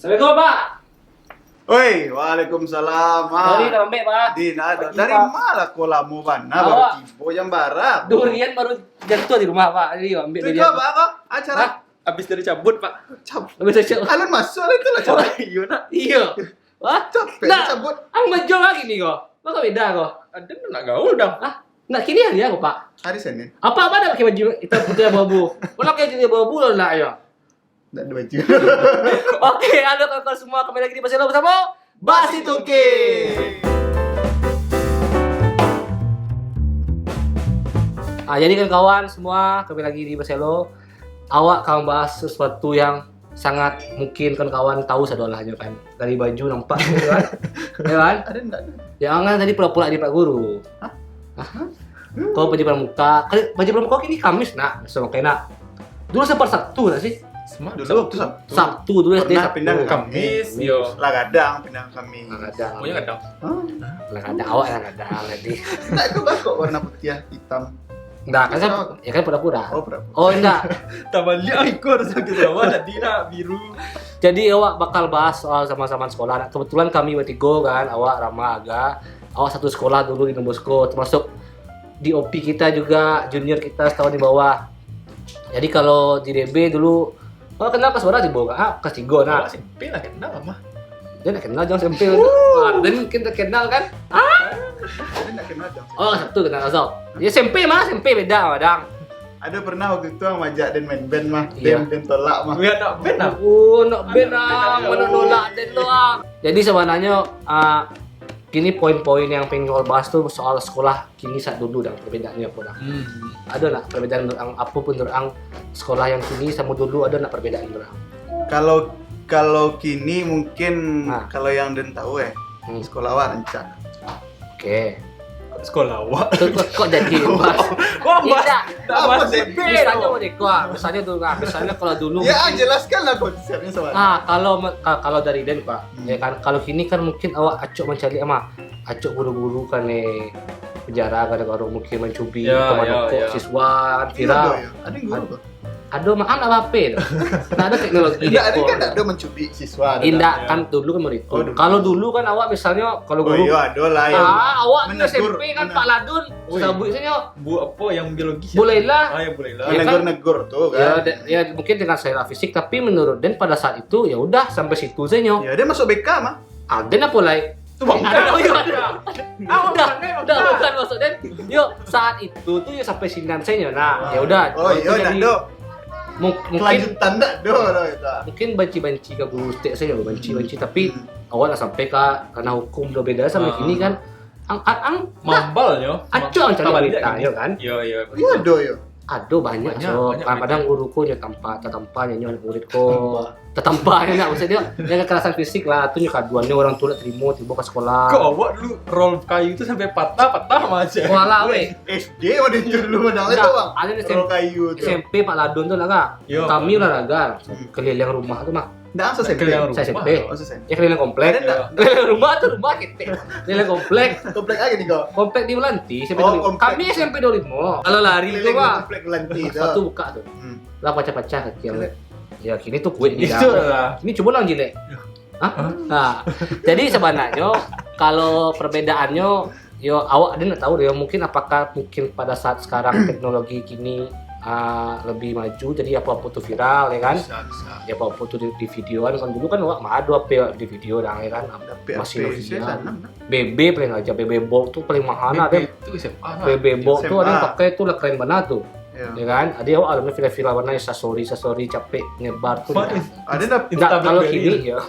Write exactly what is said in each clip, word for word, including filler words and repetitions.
Assalamualaikum, Pak. Oi, waalaikumsalam. Ah. Sorry, lambek, Pak. Din, ada. Pagi, dari Pak. Mana kau lama bana baru tiba jam bara? Durian baru jatuh di rumah, Pak. Jadi, ambil durian. Itu apa kau? Acara? Hah? Habis dari cabut, Pak. Cab- Habis dari cabut. Alun masuk lah itu lah cara. Oh, iya, nak. Iya. Wah. Capek nak cabut. Ang bajul lagi ni kau. Maka beda kau. Ada nak gaul dong. Hah? Nak kini hari apa, Pak? Hari Senin. Apa, apa ada pakai baju hitam putih abu-abu? Mana pakai baju abu-abu lah, ya? Ndak ada baju. Oke, halo kawan-kawan semua, kembali lagi di Baselo bersama Basi Tungki. Ah, jadi kawan-kawan semua, kembali lagi di Baselo. Awak akan bahas sesuatu yang sangat mungkin kawan-kawan tahu sadolah nyo kan. Dari baju nampak gitu kan. Ya kan? Ada ndak ada? Ya kan tadi pura-pura di Pak Guru. Hah? Hah? Kau baju pramuka, baju pramuka kini Kamis nak, biaso makai nak. Dulu sampai Sabtu nak sih? Semua dulu Sabtu, Sabtu. Sabtu dulu S D Pernah Sabtu. Pindah ke Kamis, Kamis. Yo. Lah gadang pindah ke Kamis. Lah gadang. Punya gadang. Hah? Lah gadang, awak lah gadang tadi. Nak itu bakok warna putih, hitam. Enggak, kan, kan ya kan pura-pura. Oh, pura-pura. Oh, enggak. Tabaliak ikut sakit bawah tadi nak biru. Jadi awak bakal bahas soal zaman-zaman sekolah. Kebetulan kami bertiga kan, awak Rama Aga, awak satu sekolah dulu di Don Bosco, termasuk D O P kita juga junior kita setahun di bawah. Jadi kalau di D B dulu, oh kenal pas bara tiba kan? Ah, kelas tiga nah. Awak S M P lah kenal mah. Dia nak kenal jangan S M P. Ah, dan mungkin terkenal kan? Ah. Dia nak kenal jangan. Oh, satu kenal Azal. Ya S M P mah, S M P beda mah dang. Ada pernah waktu itu yang majak dan main band mah. Iya. Dan, dan tolak mah. Wih, nak band lah. Oh, nak band lah. Mana nolak dan doang. Jadi sebenarnya ah, kini poin-poin yang pengen kau bahas tu soal sekolah kini saat dulu dah perbedaannya apa dah? Hmm. Ada nak perbedaan menurut ang, apa pun menurut ang sekolah yang kini sama dulu ada nak perbedaan menurut ang? Kalau kalau kini mungkin nah. Kalau yang den tahu eh, hmm. Sekolah awak rancak. Oke. Sekolah awak. Kok, kok jadi bahas? Wah, bahas. Tidak. Tidak bahas misalnya mereka, misalnya tu kan, misalnya kalau dulu. Ya, jelaskanlah konsepnya soalnya. Ah, kalau kalau dari den Pak, hmm. Ya kan, kalau kini kan mungkin awak acok mencari ama, acok guru-guru kan eh penjara kadang-kadang mungkin mencubit ya, teman ya, rokok ya. Siswa kan viral. Iya, ya. Ada yang guru kok. Ada mah anak bape tu. Tak ada teknologi. Tidak ada kan ada mencubit siswa. Indak kan dulu kan begitu. Oh, dulu. Kalau dulu kan awak misalnya kalau guru. Oh, iya, ada lah yang ah, awak ni S M P kan menegur. Pak Ladun. Oi. Sebut saja. Bu apa yang biologi? Bulailah. Ah, ya Bulailah. Ya, kan? Menegur-negur tu kan. Ya, de- ya mungkin dengan selera fisik tapi menurut den pada saat itu ya udah sampai situ saja. Ya, dia masuk B K mah. Ah, den apa lai? Tu bang. Ada, oh, iya, ada. Ah, udah, udah, udah, udah, maksud den. Yo, saat itu tu yo sampai sinan saja nah. Ya udah. Oh, iya, jadi, dah, mung- mungkin kelanjutan dah, dah, dah, dah. Mungkin banci-banci ke guru stek saja, banci-banci, tapi awak lah sampai ke ranah hukum dah beda sama kini kan. Ang, ang, ang, mambalnyo. Acok ang cari berita, yo kan? Yo, yo. Iya, dah, yo. Ado banyak, banyak so banyak kadang-kadang guru ko nyo tampa, tatampa nyo anak murid ko. Tatampa nyo nak maksud dia, dia kekerasan fisik lah, tu nyo kaduan nyo orang tu nak terima tiba ke sekolah. Kok awak dulu roll kayu tu sampai patah-patah macam. Walah weh. S D mana dulu mana tu bang? Ada S M P, roll kayu tu. S M P Pak Ladun tu lah kak. Yo. Kami olahraga keliling rumah tu mah. Ndak, asa S M P. Keliling rumah. Asa S M P. Oh, asa S M P. Ya keliling komplek. Ada ndak? Keliling rumah tu rumah kita. Keliling komplek. Komplek aja nih kau. Komplek di Melanti, S M P oh, dua puluh lima. Komplek. Kami S M P dua puluh lima. Kalau lari tu mah. Komplek Melanti tu. Sepatu buka tu. Hmm. Lah pacah-pacah kaki yang. Ya kini tu kuat ni. Itu lah. Ini coba lah jilek. Hah? Nah, jadi sebenarnya kalau perbedaannya yo awak ada nak tahu deh, mungkin apakah mungkin pada saat sekarang teknologi kini uh, lebih maju, jadi apa-apa tu viral ya kan? Bisa, bisa. Ya apa-apa tu di, di videoan kan dulu kan awak mah ada apa di video dah ya kan? Masih Nokia. B B paling aja, B B box tu paling mahal lah deh. B B tu S M A lah. B B box tu ada yang pakai tu lah keren banget tu. Ya. Ya kan? Ada awak alumni viral-viral warna sasori sasori capek nyebar tu. Ada dah. Enggak kalau kini ya.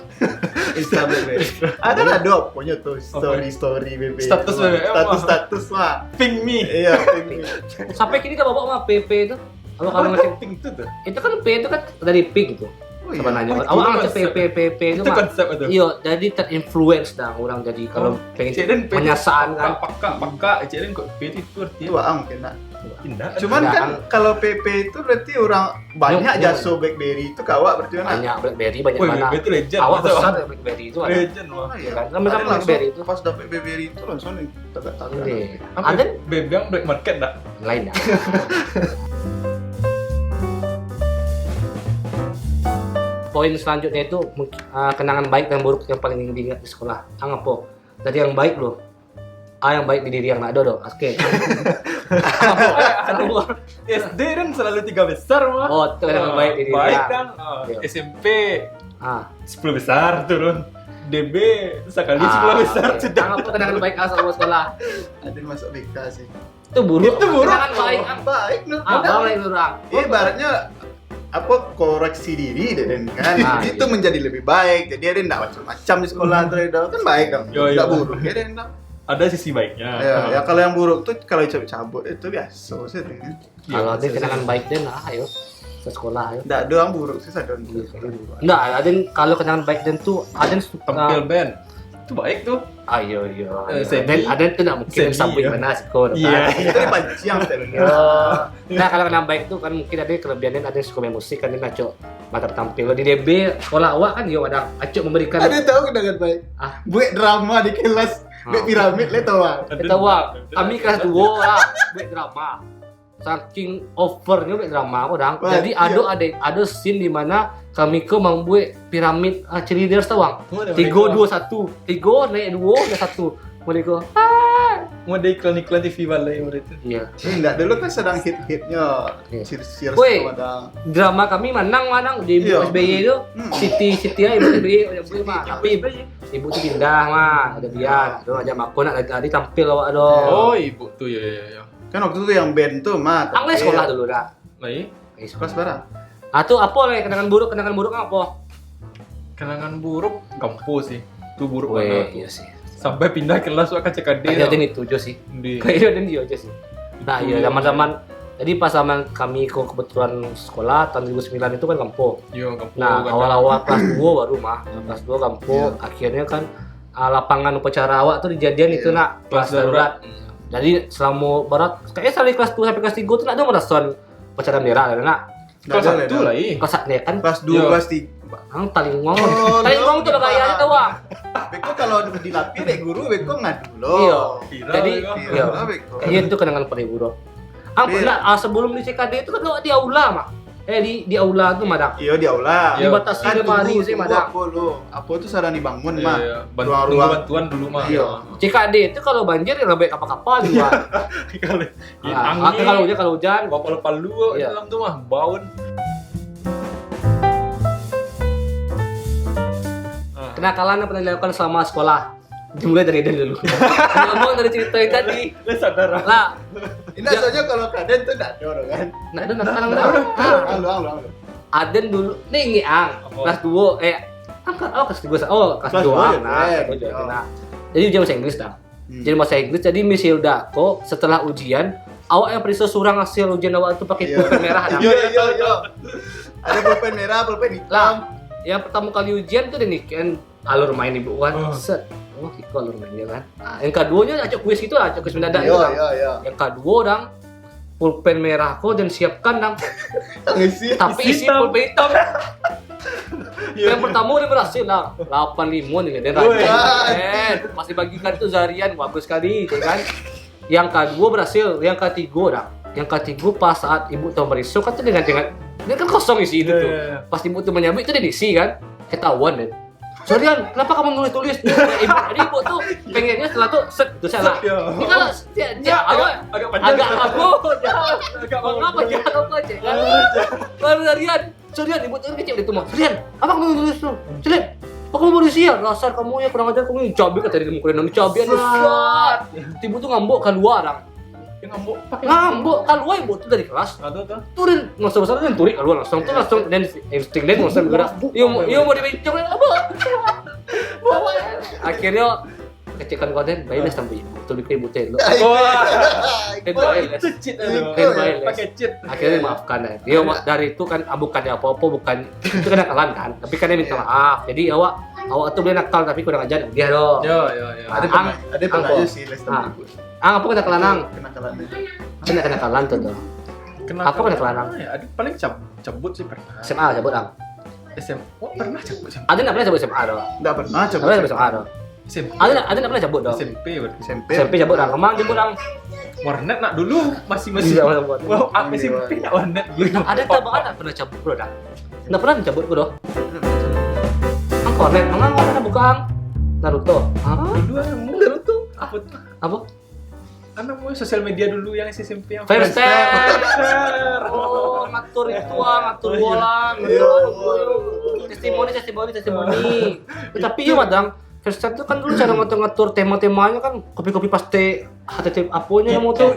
Insta B B. Ada lah dua punya tu story story B B. Status B B. Status status lah. Ping me. Iya, ping me. Sampai kini dah bawa mah P P tu. Kalau kamu ngasih ping tu tu. Itu kan P itu kan dari pink tu. Sebenarnya awak ngasih P P P P itu mah. Iyo, jadi terinfluence dah orang jadi kalau pengen menyasaan kan. Pakak pakak pakak cek kok P itu artinya. Itu ang kena. Indah. Cuman kan kalau P P itu berarti orang banyak jaso BlackBerry itu kawak berarti mana? Banyak BlackBerry banyak mana? Awak besar BlackBerry itu ada. Legend wah. Iya kan? Sama-sama BlackBerry itu. Pas dapat BlackBerry itu langsung nih tagak-tagak. Ada BB yang black market dak? Lain dah. poin selanjutnya itu mungkin, ah, kenangan baik dan buruk yang paling diingat di sekolah. Ang apo? Dari yang baik dulu. Ah, yang baik di diri ang ndak ado doh. Oke. Apo? S D kan selalu tiga besar mah. Oh, itu yang baik di diri Baik ang. Kan. Ah, Iya. S M P Ah. sepuluh besar turun. D B sekali Ah, sepuluh besar oke. sudah. Ang apo kenangan baik ang sama sekolah? Ada masuk B K sih. Itu buruk. Itu buruk. Kenangan baik ang. Baik no. Ah, baru yang buruk. Iya, ibaratnya apa, koreksi diri deh, Den, kan? Ah, Jadi iya. Itu menjadi lebih baik. Jadi, Den ndak macam-macam di sekolah tu, Den. Kan baik dong. Yo, yo. Ndak buruk ya, Den, dong. Ada sisi baiknya. Ya, ya, kalau yang buruk tuh kalau cabut-cabut itu biasa sih, Den. Kalau ada Biasa kenangan sih. Baik Den lah, ayo. Ke sekolah ayo. Ndak ada yang buruk sih, sadon. Enggak, ada kalau kenangan baik Den tuh ada yang suka. Tampil band. Itu baik tuh. Ayo, iyo. Eh, seni. Dan ada yang tuh nggak mungkin Seni, disambut ya. Mana sih kau? Iya. Itu dipancing sebenarnya. Nah, kalau kenangan baik tuh kan mungkin ada kelebihan Den, ada yang suka main musik kan, Den acok mantap tampil. Di D B sekolah awak kan yo ada acok memberikan. Ada tahu kenangan baik? Ah. Buat drama di kelas. Ah. Buat piramid, le tahu, Bang? Kita tahu, kami kelas dua lah buat drama. Saking overnya buat drama ko, Dang. Wah, Jadi iya. Ada ada ada scene di mana kami ko mambuat piramid, ah, cheerleaders tau, Bang. Oh, ada Tigo mereka. Dua satu. Tigo naik duo naik satu. Mereka. Mau ada iklan-iklan T V balai mereka itu. Iya. Eh, ndak, dulu kan sedang hit-hitnya Iya. cheer-cheer Woi. Padang. Drama kami manang manang di ibu Iya. S B Y tu. Hmm. City City aja ibu S B Y, ibu mah. Tapi ibu, ibu tu pindah mah, ada biar. Aduh, aja mako nak lagi tadi tampil awak doh. Oh, ibu tuh ya ya ya. Kan waktu itu yang band tuh mah. Ang lai sekolah dulu dah. Lai. Lai sekolah. Kelas berapa? Ah tu apa lai kenangan buruk, kenangan buruk apa? Kenangan buruk gampo sih. Itu buruk Weh, banget tuh. Iya sih. Sampai pindah kelas wak kaca kade. Kayaknya ada itu aja sih. Di. Kayaknya ada itu aja sih. Nah, Itu iya ya. Zaman-zaman jadi pas zaman kami ko kebetulan sekolah tahun dua ribu sembilan itu kan gampo. Yo, gampo Nah, kan. Awal-awal kelas dua baru mah. Kelas dua gampo, Iya. Akhirnya kan, ah, lapangan upacara awak tu dijadian itu Iya. nak kelas darurat. Jadi selama berat kayaknya dari kelas dua sampai kelas tiga tu nak ada merasakan upacara merah lah nak. Kelas Nggak ada satu lah. Lai. Kelas satu kan. Kelas Yo. Kelas tiga. Ang talinguang. Oh, Talinguang tu lu bagaya aja tau, Bang. Beko kalau dilapih dek guru, beko ngadu lo. Iya. Viral Jadi, itu. Iya. Viral beko. Kayaknya itu kenangan paling buruk. Apa Iya. Nak, ah, sebelum di C K D itu kan awak di aula mah. Eh di di aula tu mah dah. Iyo, di aula. Dibatasi Kan lemari tunggu, sih, tunggu madam. Apa lo? Apa tu salah dibangun Iya, mah? iya. Bantu Ruang-ruang. Bantuan dulu mah. Iya. C K D itu kalau banjir ya lebih kapal-kapal juga. Kalau Ah, angin. Kalau hujan kalau hujan. Bapak palu Iya. Dalam tu mah baun. Ah. Kenakalan yang pernah dilakukan selama sekolah? Dimulai dari Aden dulu. Ngomong dari cerita yang tadi. Lah sadar lah. Lah, Ini soalnya kalau kaden tu ndak ada orang kan. Nak ada nakal nggak? Ah, Halo, halo, halo. Aden dulu, ni ingat ang, Apa? Kelas dua, eh, ang ke- oh, kelas tiga sa-, oh, kelas Kelas dua dua, nah, eh, kelas dua, iya. nah. Jadi ujian bahasa Inggris dah. Hmm. Jadi bahasa Inggris, jadi Miss Hilda ko setelah ujian, awak yang periksa surang hasil ujian awak tu pakai Iya. pulpen merah dah. Iya, iya, iya. Ada pulpen merah, pulpen hitam. Lah, yang pertama kali ujian tu dia ni kan alur main ibu kan. Oh. Set. Oh, kiko alur mainnya kan. Nah, yang keduanya acok kuis gitu lah, acok kuis mendadak Iya, gitu lah. Iya, iya. Yang kedua dang pulpen merah ko dan siapkan dang. Ngisi. Tapi isi Hitam. pulpen hitam. Iya. Yang pertama dia berhasil lah. Delapan lima ni dia Woi. rajin. Eh, pas dibagikan tu seharian bagus sekali, ya kan. Yang kedua berhasil, yang ketiga dah. Yang ketiga pas saat ibu tu meriksa kan tu dengan dengan dia kan kosong isi itu Iya, tu. iya, iya. Pas ibu tu menyabit tu dia isi kan. Ketahuan deh. Sorian, kenapa kamu nulis-tulis? Ibu, jadi ibu tu pengennya setelah tu set tu salah. Ya. Ini kalau dia, dia Ya, agak awak agak panjang. agak lagu. Agak Mengapa jangan lupa cek kan? Baru sorian. Sorian ibu tu kecil dia tu mah. Sorian, apa kamu nulis tu? Sorian, apa kamu baru isi ya? Dasar kamu ya kurang ajar kamu, cabik kata dia muka dia cabik ada sat. Ibu tu ngambok keluar dah. Dia ngambok pakai Ngambok keluar ibu tu dari kelas. Atau tuh. Turun masa besar dan turik keluar langsung tu langsung dan insting dan langsung gerak. Iyo mau iyo mau dibincang apa? Akhirnya kecekan kau dan baiklah sampai ibu tu bikin ibu teh lo. Wah. Eh, Oh, baik. Itu cheat aduh. Eh, baik. Pakai cheat. Akhirnya maafkan dah. Dia wa- dari itu kan ah, bukan dia apa-apa bukan itu kenakalan kan. Tapi kan dia minta maaf. Jadi awak awak tu boleh nakal tapi kurang ajar dia doh. Ya, ya, ya. Ada Ang- pernah, ada pernah Angkor. aja sih les sama Ah. ibu. Ah, apa kenakalan ang? Kenakalannya. Kena kenakalan tu doh. Kena Apa kena kelarang? Ya, ada paling cab- cabut sih pernah. S M A cabut ang. S M A. Oh, pernah cabut S M A. Ada nak pernah cabut S M A doh. Nggak pernah cabut. Ada nak cabut S M A doh. S M P. Ada nak ada nak pernah cabut doh. S M P berarti. S M P. S M P cabut ang. Kemang cabut ang. Warnet nak dulu masih masih. Iya, warnet. Wow, aku S M P nak warnet dulu. Ada tak ada pernah cabut bro dah. Nggak pernah cabut bro doh. Warnet, emang warnet buka, Ang? Naruto. Hah? Dulu yang Naruto. Apa? Apa? Kan namanya sosial media dulu yang S M P yang Friendster. Friendster. Oh, ngatur itu ah, ngatur bola, ngatur. Iya. Testimoni, testimoni, testimoni. Tapi iya, Madang, Friendster itu kan dulu cara ngatur-ngatur tema-temanya kan, kopi-kopi paste, H T T P aponyo namo tu?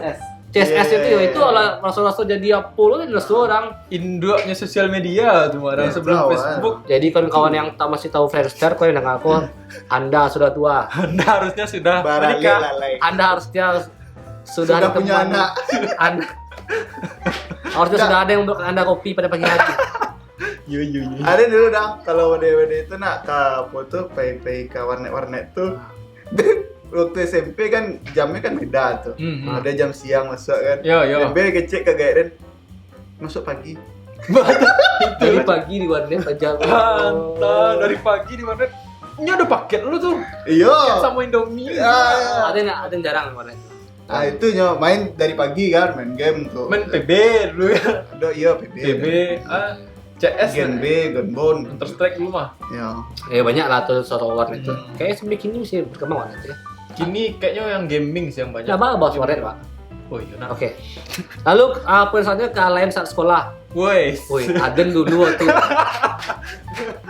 C S S. C S S itu ya, itu lah raso-raso jadi apo lo dan raso orang. Induaknya sosial media tu, Madang, sebelum Facebook. Jadi kawan-kawan yang tak masih tahu Friendster, kau yang dengar aku, Anda sudah tua. Anda harusnya sudah menikah. Anda harusnya sudah punya anak. Anda harusnya sudah ada yang buat Anda kopi pada pagi hari. Yo, yo, yo. Ada dulu, Dang, kalau wadah-wadah itu nak ka apo tu, pai-pai ka warnet-warnet tu. Waktu S M P kan jamnya kan beda tu. Hmm, hmm. Ada jam siang masuk kan. Yo, yo. S M P kecek ka gaek den, masuk pagi. Dari pagi di warnet aja. Antah, dari pagi di warnet. Ini ada paket lu tu. Iya. Paket sama Indomie. Ada nak, ada jarang warnet. Ah, itu nyo main dari pagi kan, main game tu. Main P B dulu ya. Ada, iya, P B. P B, ah, C S Gen kan? B, Gunbon. Counter Strike dulu mah. Ya. Eh, banyak lah tu soal warnet tu. Hmm. Kayaknya S M P kini masih berkembang warnet tu ya. Kini kayaknya yang gaming sih yang banyak. Nah, apa bahas warnet, Pak? Oh, iya, nah. Oke. Lalu, ah, apa saja kelalaian saat sekolah? Woi. Woi, aden dulu waktu.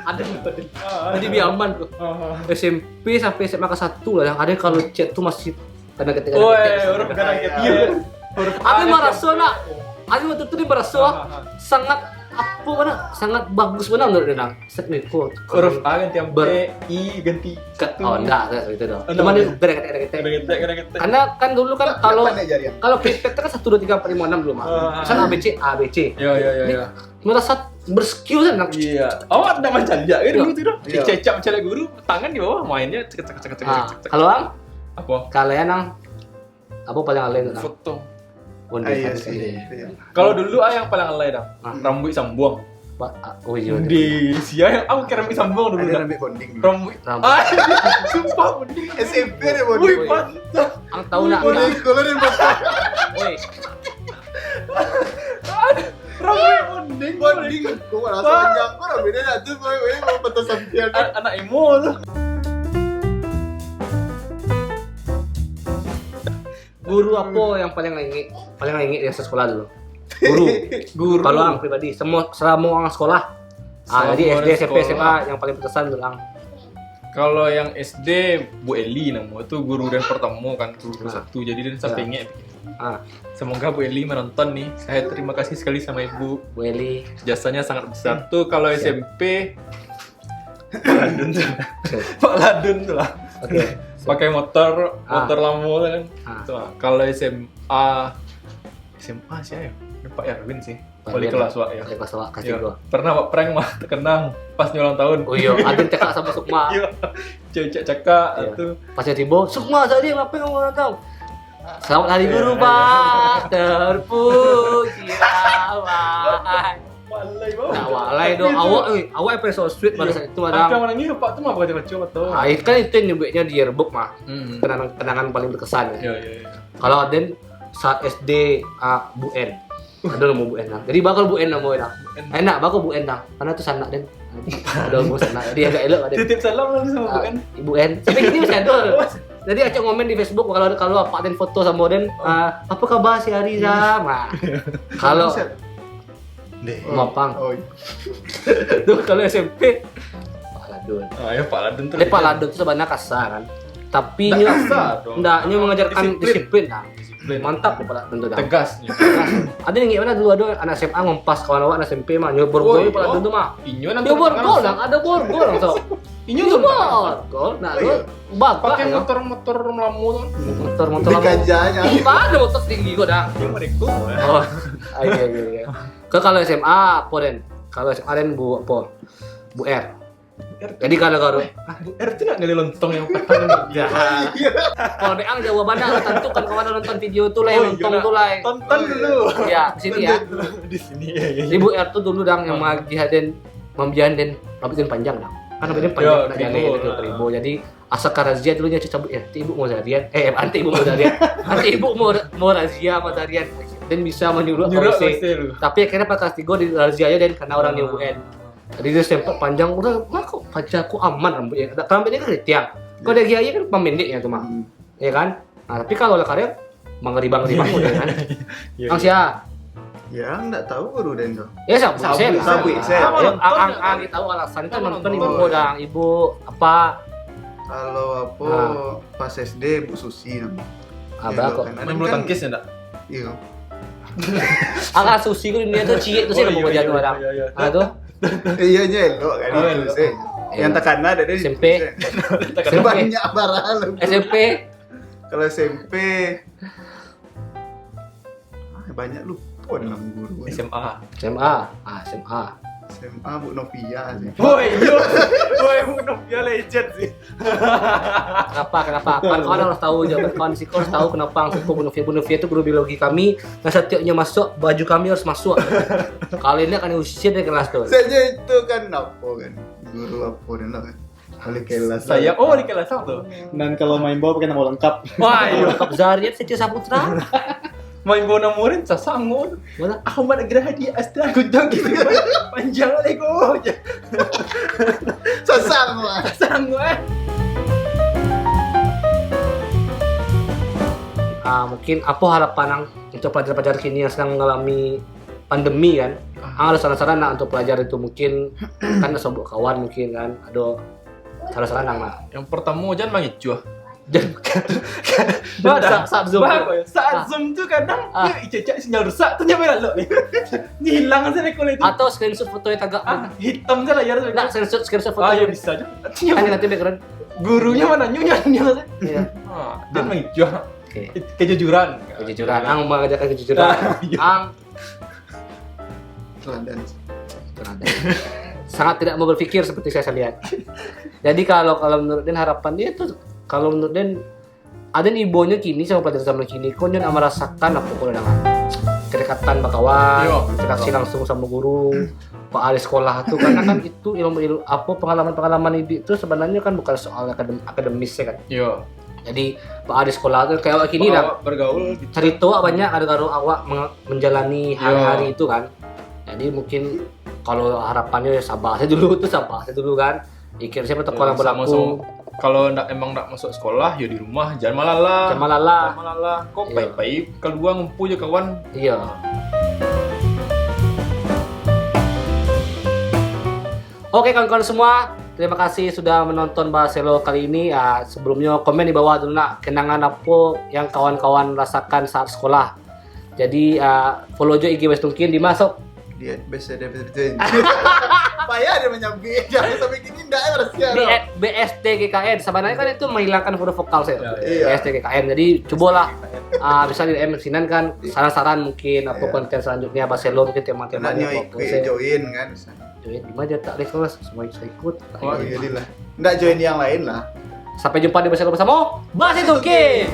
Aden dulu, aden. Ah. Jadi biar aman tu. Ah. S M P sampai S M A kelas satu lah, yang ada kalau chat tu masih kadang ketik, kadang ketik. Woi, huruf kadang ketik. Iya. Huruf A. Aden maraso nak. Aden waktu tu dia maraso, ah, ah, sangat apa mana? Sangat bagus benar menurut dia, Nang. Set ni, kok huruf A ganti ber- P, I ganti Ke-, satu. Oh, enggak, enggak seperti itu dong. Oh, cuman enggak. Dia berketek-ketek. Berketek, berketek. Karena kan dulu kan kalau, kalau keypad kan satu, dua, tiga, empat, lima, enam dulu mah. Ah, ah. Misalnya A B C, A B C. Yo, yo, yo, yo. Ini merasa berskill kan, Nang? Iya. Awak tidak mencari ya, kan dulu tu dah. Iya. Cecak mencari guru, tangan di bawah, mainnya cek, cek, cek, cek, cek, cek. Kalau Ang? Apa? Kalau ya, Nang? Apa paling alay tu, Nang? Foto. Bonding. Ah, iya sih. Iya. Kalau dulu ah, yang paling alay dah. Ah. Rambuik sambuang. Pak, ah, oh iya. Di sia yang aku kira rambuik sambuang dulu dah. Ada rambuik bonding dulu. Rambuik. Rambuik. Ah, sumpah bonding. S M P ada bonding. Wih, pantas. Ang tahu nak? Bonding, kalau dia bonding. Woi. Rambuik bonding. Bonding. Kau rasa panjang. Kau rambuik dia nak tu, woi, woi, mau patah sampian. An-, anak emo tu. Guru apa yang paling ingin, paling ingin di masa sekolah dulu? Guru. Guru. Kalau Ang pribadi, semua, selama Ang sekolah. Ah, jadi S D, S M P, S M A yang paling berkesan dulu, Ang. Kalau yang S D, Bu Eli namo tu guru den pertama kan, guru satu. Jadi den sampai ingek. Ah. Semoga Bu Eli menonton nih. Saya terima kasih sekali sama Ibu. Bu Eli. Jasanya sangat besar. Tuh kalau S M P, Pak Ladun tu lah. Oke. Pakai motor, motor lamo tu kan. Ah. Itu lah. Kalau S M A, S M A siapa ya? Pak Erwin sih. Wali kelas wak ya. Wali kelas wak, kasih gua. Pernah wak prank mah, terkenang pas ulang tahun. Oh iya, ada cakap sama Sukma. Iya. Cewek cakap tu. Pas dia tiba, "Sukma tadi ngapain kamu ulang tahun?" "Selamat hari guru, Pak." "Terpujilah, Pak." Walai, Bang. Tak walai dong. Awak, eh, awak episode sweet pada saat itu, Madang. Angka manangis, Pak, tu mah baca-baca, Pak, tu. Ah, itu kan itu yang nyebutnya di yearbook mah. Hmm. Kenangan, kenangan paling berkesan ya. Iya, iya, iya. Kalau Aden saat S D, ah, Bu N. Ada namo Bu N, Dang. Jadi, bakal Bu N namo, Dang. Bu N. Enak, bakal Bu N, Dang. Karena tu sanak den. Ada namo sanak. Jadi, agak elok, Dang. Titip salam lah sama Bu N. Ah, Ibu N. Sampai kini masih ada. Jadi, acok ngomen di Facebook, kalau, kalau apak den foto sama den, ah, "Apa kabar si Ariza?" Nah. Kalau Deh. Mapang. Oh, iya. Tu kalau S M P, Pak Ladun. Ah, ya, Pak Ladun tu. Eh, Pak Ladun tu sebenarnya kasar kan. Tapi ndak nyo, kasar dong. Ndak, nyo mengajarkan disiplin. Disiplin, Dang. Disiplin. Mantap deh Pak Ladun tu, Dang. Tegas nyo. Tegas. Ada yang gimana dulu, ada anak S M A ngompas kawan awak anak S M P mah, nyo borgol Pak Ladun tu mah. Inyo nang borgol, Dang, ada borgol langsung. Inyo borgol. Nah, lu bagak pakai motor-motor lamo tu. Motor-motor lamo. Di kajanya. Ih, mana motor tinggi kau, Dang? Yang mereka. Oh, iya, iya, iya. Kau kalau S M A apa, Den? Kalau S M A, Den, Bu, apa? Bu R. Jadi kalau kau, Bu R tu nak gali lontong yang patang ni. Ya. Kalau Deang jauh bana, tentu kan kawan nonton video tu lah, yang lontong tu lah. Tonton dulu. Ya, di sini ya. Di sini ya, ya. Jadi Bu R tu dulu, Dang, yang magih Den, mambian Den, rambut Den panjang, Dang. Kan rambut Den panjang, nak gali itu keribo. Jadi asa ka razia dulu nyo cabut, eh, ti ibu mau razia. Eh, nanti ibu mau razia. Nanti ibu mau, mau razia, mau razia. Den bisa menyuruh polisi. Tapi akhirnya pas kelas tiga di razia aja, Den, karena orang nyo Bu N. Jadi dia sempat panjang, udah, ngaku. Fajar ko aman rambutnyo. Dak, rambutnyo kan keriting. Kalau di aia-aia kan pamendeknyo tu mah. Hmm. Ya kan? Nah, tapi kalau lah kareh, mangeriba-ngeriba model kan. Iya, ang iya. Sia? Ya, ang ndak tahu guru den tu. Ya, sabuik, sabuik, sabuik, sabuik. Sabuik. Ang, ang, ang tahu alasan itu nonton ibu, ibu apa? Kalau apa, ah, pas S D, Bu Susi nama. Abah kok. Kan main bulu tangkis ya, ndak? Iya. Ang Susi ko dunia tu ciek tu sih. Oh, iya, iya, iya, iya. Ah, tu. Iya, nyo elok kan, oh, itu elok sih. Iya. Yang takana dari S M P. Banyak barang. S M P. Kalau S M P, ah, banyak lupa nama guru. S M A. S M A. Ah, S M A. S M A Bu Novia sih. Woi, yo. Woi, Bu Novia legend sih. Kenapa, kenapa? Betul, kawan-kawan harus tahu juga, kawan siko harus tahu kenapa ang suko Bu Novia. Bu Novia itu guru biologi kami, yang setiapnya masuk, baju kami harus masuk. Kalau ini akan diusir dari kelas tu. Saja itu kan apa kan? Guru apa dan lah kan? Wali kelas. Saya, oh, wali kelas tu. Dan kalau main bola pakai nama lengkap. Wah, iya. Lengkap Zarian, Setia Saputra. Main bola murid, Sasangon. Mana? Ahmad Gerahadi Astra Kujang gitu. Panjang lah ko. Sasangon. Sasangon. Ah, mungkin apa harapan ang untuk pelajar-pelajar kini yang sedang mengalami pandemi kan? Ah. Ang ada saran-saran nak untuk pelajar itu mungkin kan ada sombok kawan mungkin kan, ada saran-saran ang nak. Yang pertama, jangan mangicuah. Jangan. Bah, saat, saat Zoom bah, tu. Saat Zoom tu kadang, ah, yo, icak-icak sinyal rusak tu, nyo lalok ni. Ni hilang saja ko itu. Atau screenshot foto yang tagak. Ah, hitam saja layar tu. Nak screenshot, screenshot foto. Ah, ya bisa je. Kan nanti background. Gurunya mana? Nyonya, nyonya. Iya. Ah, jangan mangicuah. Oke. Kejujuran. Kejujuran. Ang mengajarkan kejujuran. Ah, iya. Ang Teladan. Teladan. Sangat tidak mau berpikir seperti saya, saya lihat. Jadi kalau, kalau menurut den harapan dia tu, kalau menurut den, aden ibonyo kini sama pelajar zaman kini, kok nyo nak merasakan apa ko dengan kedekatan bakawan, yo, interaksi langsung sama guru, pas di sekolah tu, karena kan itu ilmu, ilmu apa, pengalaman-pengalaman hidup tu sebenarnya kan bukan soal akadem-, akademis ya kan. Yo. Jadi, pas di sekolah tu, kayak awak kini lah. Awak bergaul gitu. Cerita awak banyak gara-gara awak meng-, menjalani hari-hari itu kan. Jadi, mungkin kalau harapannya ya sabar saja dulu tu, sabar saja dulu kan. Pikir siapa tahu kalau berlaku. Kalau ndak, emang ndak masuk sekolah, ya di rumah, jangan malala. Jangan malala. Jangan malala. Kok pai-pai keluar ngumpul je kawan. Iya. Oke, kawan-kawan semua, terima kasih sudah menonton Bahas Elok kali ini. Ah, sebelumnya, komen di bawah dulu nak, kenangan apa yang kawan-kawan rasakan saat sekolah. Jadi, ah, follow jo I G Wes Tungkin di masuk. Di at B S D. Payah dia menyambi. Jangan sampai gini, ndak ya, berarti. Di at B S T G K N. Sebenarnya kan itu menghilangkan huruf vokal saya. Ya, iya. B S T G K N. Jadi, cobalah, ah, bisa di M sinan kan, saran-saran mungkin, apa konten selanjutnya, Bahas Elok mungkin tema-tema. Nak nyo apa, ikut, saya join kan, bisa. Join, di mana tak ada kelas, semua ikut. Oh, jadilah. Ndak join yang lain lah. Sampai jumpa di Bahas Elok bersama Basi Tungkin.